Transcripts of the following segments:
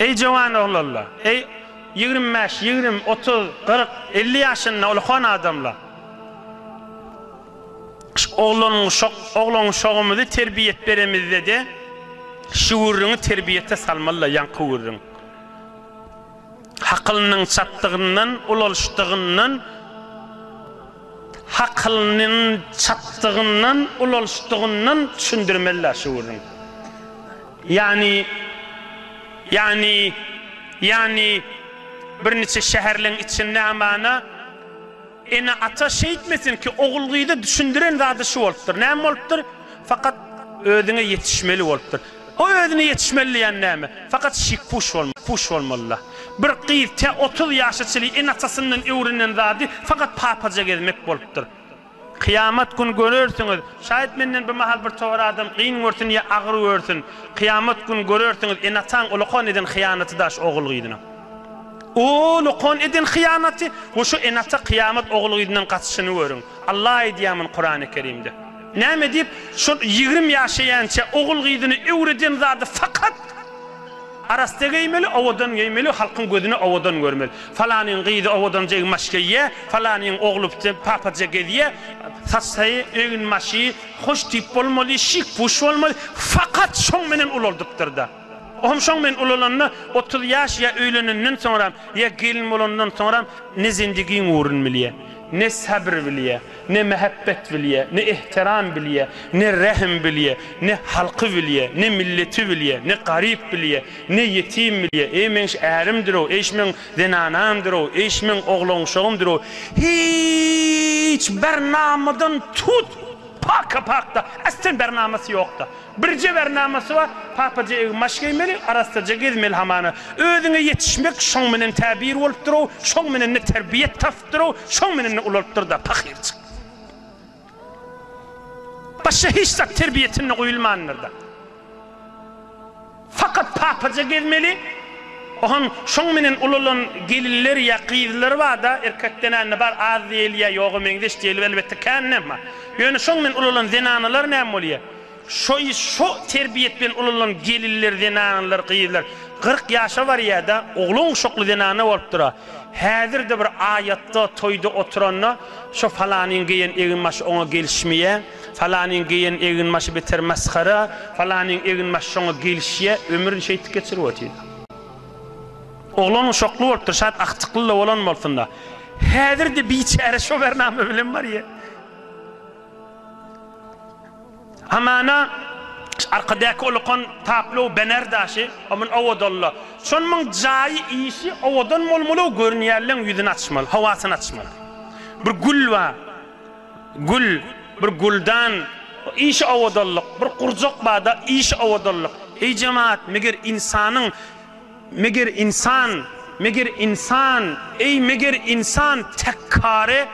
Eý jowan oglanlar, eý 25, 20, 30, 40, 50 ýaşynda ulakan adamlar. Şu oglan-uşak, oglan-uşagymyzy terbiýet beremizde-de şu gürrüňi terbiýete salmaly-da, ýaňky gürrüň. Hakylynyň çatdygyndan, ulalyşdygyndan, hakylynyň çatdygyndan, ulalyşdygyndan düşündirmeli-dä şu gürrüň. Ýagny, ýagny, ýagny birniçe şäherleň içinde hamana Ene-ata şeýtmesin ki, ogul-gyza düşündiren zady şu bolupdyr. Näme bolupdyr? Fakat özüňe ýetişmeli bolupdyr. O özüne ýetişmeli diýýän näme? Fakat şikpuş bolmaly, puş bolmaly-da. Bir gyz tä 30 ýaşa çenli ene-atasyndan öwrenen zady fakat papaja gezmek bolupdyr. Kyýamat gün görersiňiz. Şaýat menden bir mahal bir towar adam gyn görsün ýa agyr görsün. Kyýamat gün görersiňiz ene-ataň ulakan eden hyýanaty daş ogul-gyzyna. Ulakan eden hyýanaty we şu ene-ata kyýamat ogul-gyzyndan gaçyşyny görüň. Allah aýdýar muny Kurany Kerimde. Näme diýip, şol 20 ýaşaýança ogul-gyzyna öwreden zady fakat Arassa geýmeli, owadan geýmeli, halkyň gözüne owadan görmeli. Falanyň gyzy owadanja egin-baş geýýä, falanyň ogly papaja gezýä, saçsaýy, egin-başy hoş tip bolmaly, şik-puş bolmaly. Fakat şoň menen ulaldypdyr-da. Ohm şoň menen ulalanda 30 ýaş ýa öýlenenden soňram, ýa gelin bolandan soňram ne zendigiň ugruny bilýä, ne sabyr bilýä, Ne mähebbet bilýä, ne ehteram bilýä, ne rähim bilýä, ne halky bilýä, ne milleti bilýä, ne garyp bilýä, ne ýetim bilýä, eý meň şu ärimdir-ow, eý şu meň zenanamdyr-ow, eý şu meň oglan-uşagymdyr-ow, hiç bernamadan tut, paka-pakda, aslen bernamasy ýokda. Birje bernamasy bar, papaja egin-baş geýmeli, arassaja gezmeli hamana. Özüňe ýetişmek şoň menen tä bir bolupdyr-ow, şoň menen-de terbiýet tapypdyr-ow, şoň menen-de ulalypdyr-da, pahyrjyk. Başga hiç zat terbiýetinde guýulmandyr-da. Fakat papaja gezmeli, ohan şoň menen ulalan gelinler ýa gyzlar bar-da, erkekden-ä bar, az diýeli ýa ýoga meňzeş diýeli, elbetde kän emma. Ýöne şoň bilen ulalan zenanalar näme bolýa? Şo şo terbiýet bilen ulalan gelinler, zenanalar, gyzlar 40 ýaşa barýada, oglan uşakly zenana bolup dura. Häzir-de bir aýatda, toýda oturanda şo falanyň geýen eginbaşy oňa gelişmeýä, falanyň geýen eginbaşy beter masgara, falanyň eginbaşy şoňa gelişýä, ömrüni şeýtip geçirip otyr. Oglan uşakly bolupdyr, şat agtykly-da bolan bolsun-da. Häzir-de biçäre şo bernama bilen barýa. Hamana arkadaky ulakan taplow bener daşy, omun owadanla. Şonmyň jaýy, işi owadan bolmaly, görünýänleň ýüzüni açmaly, howasyny açmaly. Bir gül bar. Gül, bir güldan, işi owadanlyk, bir gurjak bar-da, işi owadanlyk. Eý jemaat, meger ynsanyň Meger ynsan, meger ynsan, eý meger ynsan tekkare,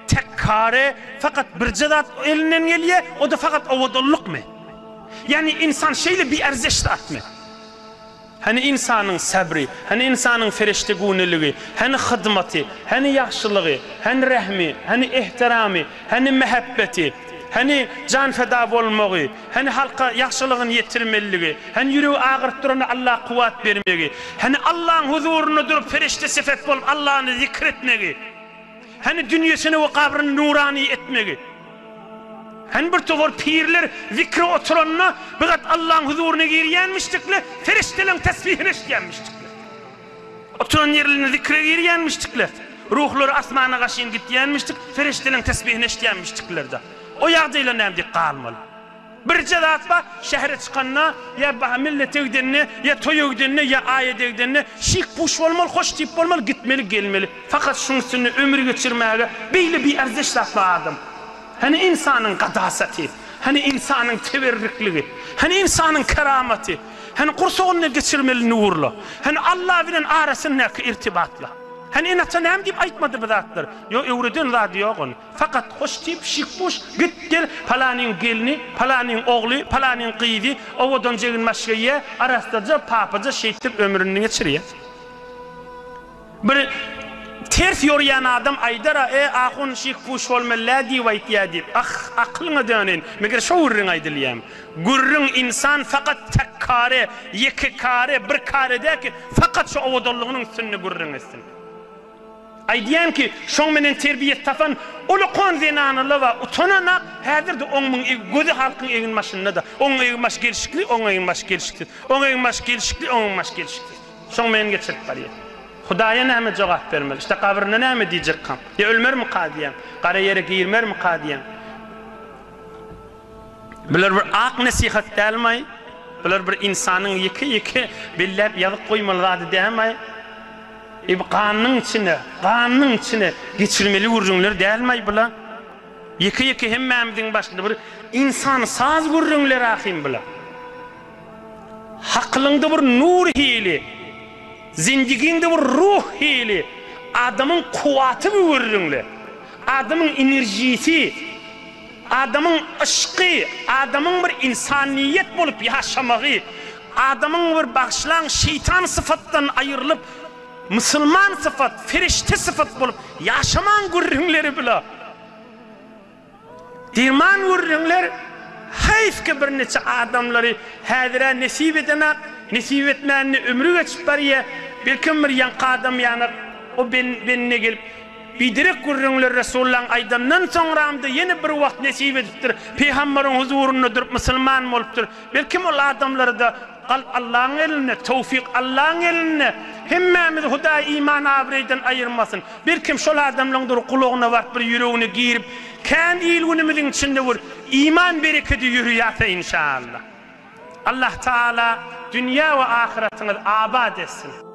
tekkare, fakat birje zat elinden gelýä, o-da fakat owadanlykmy? Ýagny ynsan şeýle biärzeş zatmy? Hany ynsanyň sabry, hany ynsanyň fereştegüneligi, hany hyzmaty, hany ýagşylygy, hany rehmi, hany ehteramy, hany mähebbeti, hany janfeda bolmagy, Hany halka ýagşylygyny ýetirmeliligi, hany ýüregi agyryp durana Alla kuwwat bermegi, hany Allaň huzurynda durup perişde sifet bolup Allany zikr etmegi, hany dünýesini we gabryny nurany etmegi. Hany bir topar pirler zikre oturanda bir gat Allaň huzuryna girýänmişdikle, perişdeleň tesbihini eşidýänmişdikle. Oturan ýerlerinde zikre girýänmişdikler, ruhlary asmana gaşyn gitýänmişdik, perişdeleň tesbihini eşidýänmişdiklerde. O ýagdaýlar näme diýip galmaly? Birje zat bar, şähere çykanda, ýa baha millete gidende, ýa toýa gidende, ýa aýada gidende şik-puş bolmaly, hoş tip bolmaly, gitmeli, gelmeli. Fakat şuň üstünde ömür geçirmäge beýle biärzeş zat bar adam. Hany ynsanyň gadasaty, hany ynsanyň teberrikligi, hany ynsanyň keramaty, hany gursagynda geçirmeli nurla, hany Alla bilen arasyndaky irtibatla. Hany ene-ata näme diýip aýtmady bu zatlary? Ýok, öwreden zady ýok ony. Fakat hoş tip, şik-puş, git, gel, palanyň gelni, palanyň ogly, palanyň gyzy, owadan jegin-baş geýýä, arassaja, papaja şeýtdirip ömrüni geçirýä. Bir. Ters ýorýan adam aýdar-a, E, ahun şyh-puş bolmaly-dä diýip aýtýa diýip. Ah, akylyňa döneýin, meger şo gürrüň aýdylýamy? Gürrüň ynsan fakat tek kare, ýeke kare, bir kare däl ki, fakat şo owadanlygynyň üstünde gürrüň etsin. Aýdýan ki, şoň menen terbiýe tapan ulukan zenanalar bar, utananak, häzir-de oň muň gözi halkyň egin-başynda-da. Oň egin-başy gelşikli, oň egin-başy gelşiksiz. Oň egin-başy gelşikli, oň egin-başy gelşiksiz. Şoň menen geçirip barýar. Hudaýa näme jogap bermeli? Işte gabrynda näme diýjekkaň? Ýa ölmermika diýýäň? Gara ýere girmermika diýýäň? Bular bir ak nesihat dälmaý? Bular bir ynsanyň ýeke-ýeke belläp ýazyp goýmaly zady dälmaý? E bu ganynyň içine, ganynyň içine geçirmeli gürrüňler dälmaý bular? Ýeke-ýeke hemmämiziň başynda bir ynsansaz gürrüňler ahym bular. Hakylyňda bir nur hili, zindigiňde bir ruh hili, adamyň kuwwaty bu gürrüňler. Adamyň enerjisi, adamyň yşky, adamyň bir ynsanyýet bolup ýaşamagy, adamyň bir bagyşlaň şeýtan sypatdan aýrylyp, musulman sypat, ferişde sypat bolup ýaşamaň gürrüňleri bula. Derman gürrüňler haýf ki birniçe adamlary häzirä nesip edenak, nesip etmänine ömri geçip barýa, belkem bir ýaňky adam ýanak o bende gelip biderek gürrüňler Resullaň aýdandan soňramda ýene bir wagt nesip edipdir, pygambaryň huzurynda durup musulman bolupdyr, belkem ol adamlary-da Kalp Allaň elinde, towfyk Allaň elinde. Hemmämizi Hudaý iman abraýdan aýyrmasyn. Belkem şol adamlaň dur gulagyna baryp bir ýüregine girip kän il günümiziň içinde bir iman berekedi ýörýärse inşallah. Allah Taala dünýä we ahyratyňyzy abat etsin.